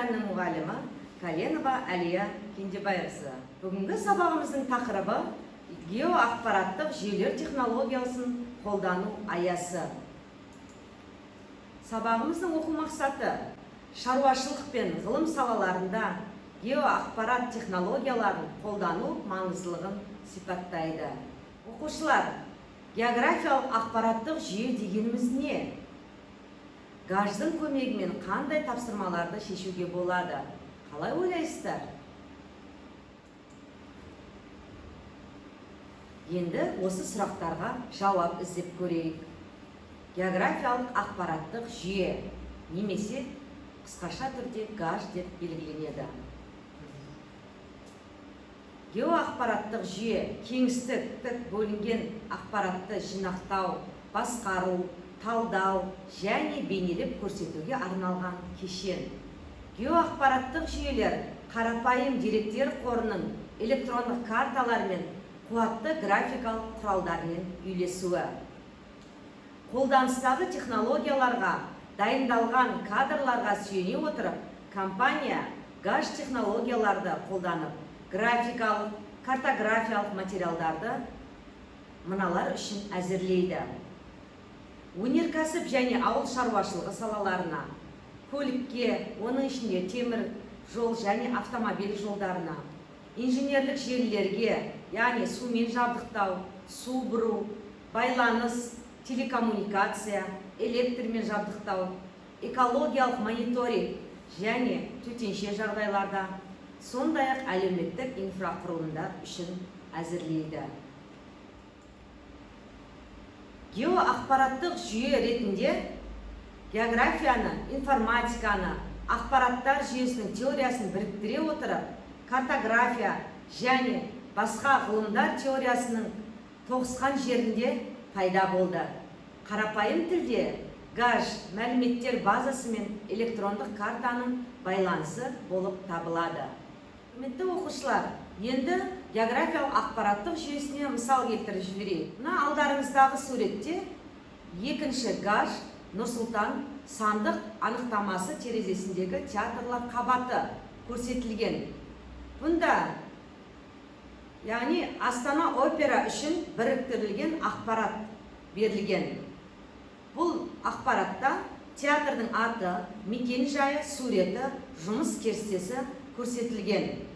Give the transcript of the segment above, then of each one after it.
Пәнінің мұғалімі Каленова Әлия Кендебайқызы. Бүгінгі сабағымыздың тақырыбы геоақпараттық жүйелер технологиясын қолдану аясы. Сабағымыздың оқу мақсаты: шаруашылық пен ғылым салаларында геоақпарат технологияларын қолдану маңыздылығын сипаттайды. Оқушылар, географиялық ақпараттық жүйе дегеніміз не? ГАЖ-дың көмегімен қандай тапсырмаларды шешуге болады? Қалай ойлайсыздар? Енді осы сұрақтарға жауап іздеп көрейік. Географиялық ақпараттық жүйе немесе қысқаша түрде ГАЖ деп белгіленеді. Геоақпараттық жүйе кеңістіктік бөлінген ақпаратты жинақтау, басқару, талдау және бейнелеп көрсетуге арналған кешен. Геоақпараттық жүйелер қарапайым деректер қорының электрондық карталар мен қуатты графикалық құралдармен үйлесуі. Қолданыстағы технологияларға, дайындалған кадрларға сүйене отырып, компания ГАЖ технологияларды қолданып, графикалық, картографиялық материалдарды мыналар үшін әзірлейді: өнеркәсіп және ауыл шаруашылығы салаларына, көлікке, оның ішінде темір жол және автомобиль жолдарына, инженерлік желілерге, яғни сумен жабдықтау, су бұру, байланыс, телекоммуникация, электрмен жабдықтау, экологиялық мониторинг және төтенше жағдайларда, сондай-ақ әлеуметтік инфрақұрылымдар үшін әзірлейді. Геоақпараттық жүйе ретінде географияны, информатиканы, ақпараттар жүйесінің теориясын біріктіре отырып, картография және басқа ғылымдар теориясының тоғысқан жерінде пайда болды. Қарапайым тілде ГАЖ мәліметтер базасы мен электрондық картаның байланысы болып табылады. Құрметті оқушылар, енді географиялық ақпараттық жүйесіне мысал келтіріп жіберейік. Мына алдарыңыздағы суретте екінші ГАЖ Нұр-Сұлтан сандық анықтамасы терезесіндегі театрлар қабаты көрсетілген. Бұнда, яғни, Астана Опера үшін біріктірілген ақпарат берілген. Бұл ақпаратта театрдың аты, мекен жайы, суреті, жұмыс кестесі көрсетілген.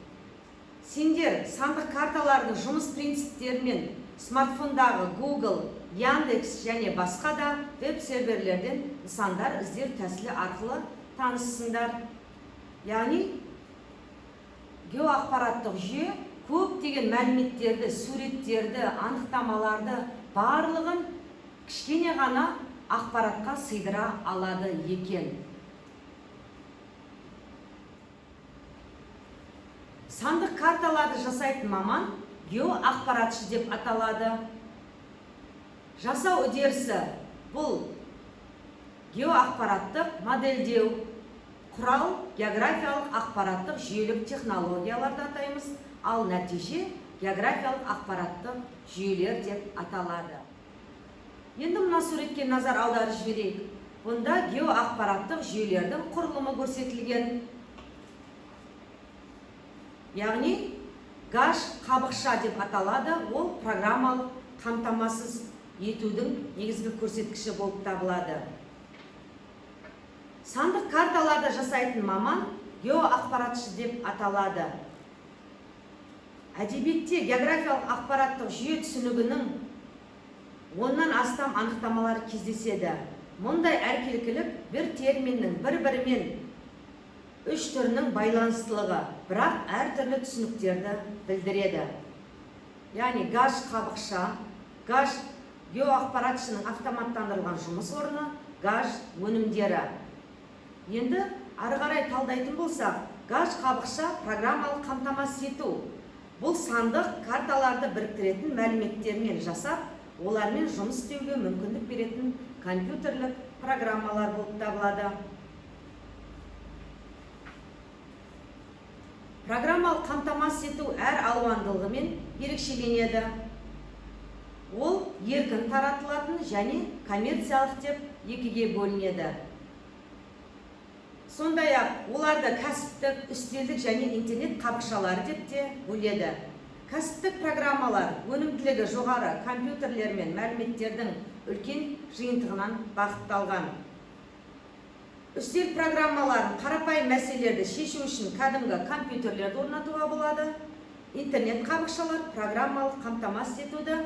Сендер сандық карталардың жұмыс принциптерімен смартфондағы Google, Яндекс және басқа да веб серверлерден нысандар іздеу тәсілі арқылы таныссыңдар. Яғни геоақпараттық жүйе көптеген мәліметтерді, суреттерді, анықтамаларды, барлығын кішкене ғана ақпаратқа сыйдыра алады екен. Сандық карталарды жасайтын маман геоақпаратшы деп аталады. Жасау үдерісі бұл геоақпараттық модельдеу құрал, географиялық ақпараттық жүйелік технологияларды атаймыз, ал нәтиже географиялық ақпараттық жүйелер деп аталады. Енді мына суретке назар аударып жіберейік. Бұнда геоақпараттық жүйелердің құрылымы көрсетілген. Яғни ГАЖ қабықша деп аталады, ол программалық қамтамасыз етудің негізгі көрсеткіші болып табылады. Сандық карталарды жасайтын маман геоақпаратшы деп аталады. Әдебиетте географиялық ақпараттық жүйе түсінігінің 10-нан астам анықтамалар кездеседі. Мұндай әркелкілік бір терминнің бір-бірімен үш түрінің байланыстылығы, бірақ әртүрлі түсініктерді білдіреді. Яғни ГАЖ қабықша, ГАЖ геоақпаратшының автоматтандырылған жұмыс орны, ГАЖ өнімдері. Енді ары қарай талдайтын болсақ, ГАЖ қабықша программалық қамтамасыз ету. Бұл сандық карталарды біріктіретін, мәліметтермен жасап, олармен жұмыс істеуге мүмкіндік беретін компьютерлік программалар болып табылады. Программалық қамтамасыз ету әр алуандылығымен ерекшеленеді. Ол еркін таратылатын және коммерциялық деп екіге бөлінеді. Сондай-ақ оларды кәсіптік, үстелдік және интернет қабықшалары деп те бөледі. Кәсіптік программалар өнімділігі жоғары компьютерлер мен мәліметтердің үлкен жиынтығынан бағытталған. Үстел программаларын қарапайым мәселелерді шешу үшін кәдімгі компьютерлерді орнатуға болады. Интернет қабықшалар программалық қамтамасыз етуді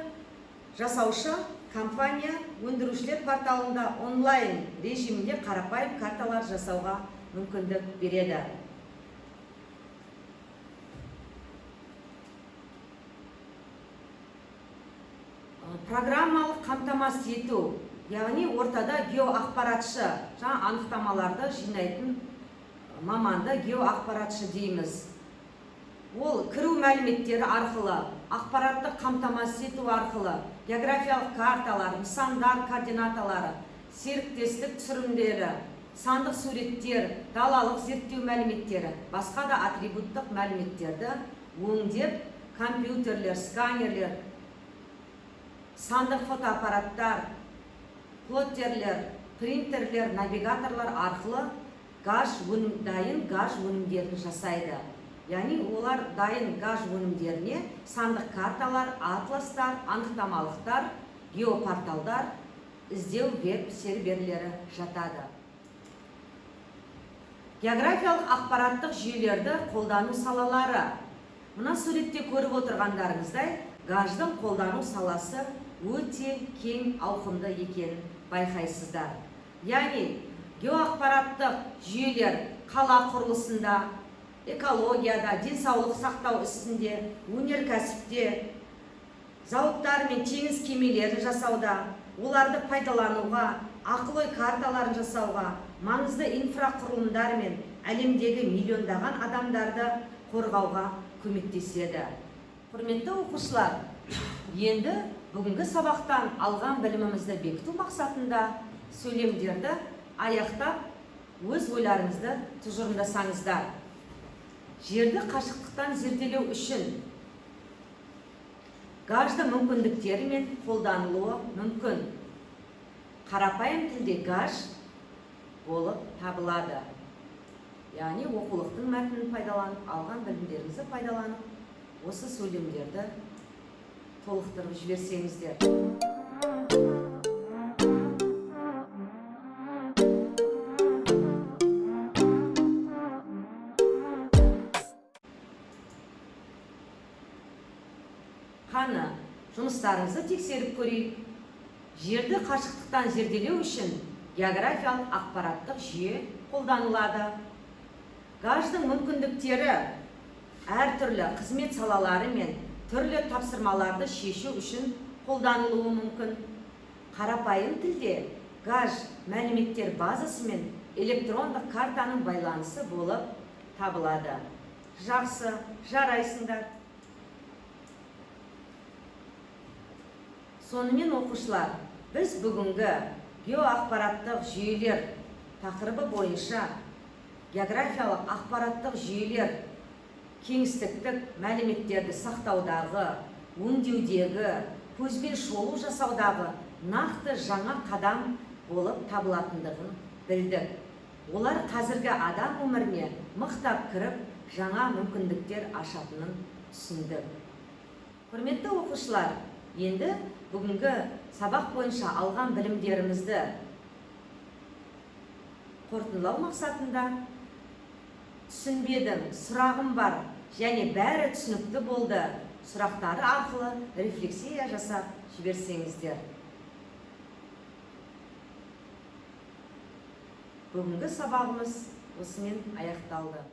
жасаушы компания өндірушілер порталында онлайн режимінде қарапайым карталар жасауға мүмкіндік береді. Программалық қамтамасыз ету, яғни ортада геоақпаратшы, жаңа анықтамаларды жинайтын маманды геоақпаратшы дейміз. Ол кіру мәліметтері арқылы, ақпараттық қамтамасыз ету арқылы географиялық карталар, нысандар координаталары, серіктестік түсірімдері, сандық суреттер, далалық зерттеу мәліметтері, басқа да атрибуттық мәліметтерді өңдеп, компьютерлер, сканерлер, сандық фотоаппараттар, плоттерлер, принтерлер, навигаторлар арқылы дайын ГАЖ өнімдерін жасайды. Яғни олар дайын ГАЖ өнімдеріне сандық карталар, атластар, анықтамалықтар, геопорталдар, іздеу веб серверлері жатады. Географиялық ақпараттық жүйелерді қолдану салалары. Мына суретте көріп отырғандарыңыздай, ГАЖ-дың қолдану саласы өте кең ауқымды екенін байқайсыздар. Яғни геоақпараттық жүйелер қала құрылысында, экологияда, денсаулық сақтау ісінде, өнеркәсіпте, зауыттар мен теңіз кемелерін жасауда, оларды пайдалануға, ақыл-ой карталарын жасауға, маңызды инфрақұрылымдар мен әлемдегі миллиондаған адамдарды қорғауға көмектеседі. Құрметті оқушылар, енді бүгінгі сабақтан алған білімімізді бекіту мақсатында сөйлемдерді аяқтап, өз ойларыңызды тұжырымдасаңыздар. Жерді қашықтықтан зерделеу үшін ГАЖ-ды мүмкіндіктері мен қолданылуы мүмкін. Қарапайым тілде ГАЖ болып табылады. Яғни оқулықтың мәтінін пайдаланып, алған білімдеріңізді пайдаланып, осы сөйлемдерді толықтырып жіберсеңіздер. Қаны, жұмыстарыңызды тексеріп көрейік. Жерді қашықтықтан зерделеу үшін географиялық ақпараттық жүйе қолданылады. ГАЖ-дың мүмкіндіктері әртүрлі қызмет салалары мен түрлі тапсырмаларды шешу үшін қолданылуы мүмкін. Қарапайым тілде ГАЖ мәліметтер базасы мен электрондық картаның байланысы болып табылады. Жақсы, жарайсыңдар. Сонымен оқушылар, біз бүгінгі геоақпараттық жүйелер тақырыбы бойынша географиялық ақпараттық жүйелер кеңістіктік мәліметтерді сақтаудағы, өңдеудегі, көзбен шолу жасаудағы нақты жаңа қадам болып табылатындығын білдік. Олар қазіргі адам өміріне мықтап кіріп, жаңа мүмкіндіктер ашатынын түсіндік. Құрметті оқушылар, енді бүгінгі сабақ бойынша алған білімдерімізді қорытындылау мақсатында түсінбедім, сұрағым бар және бәрі түсінікті болды сұрақтары арқылы рефлексия жасап жіберсеңіздер. Бүгінгі сабағымыз осымен аяқталды.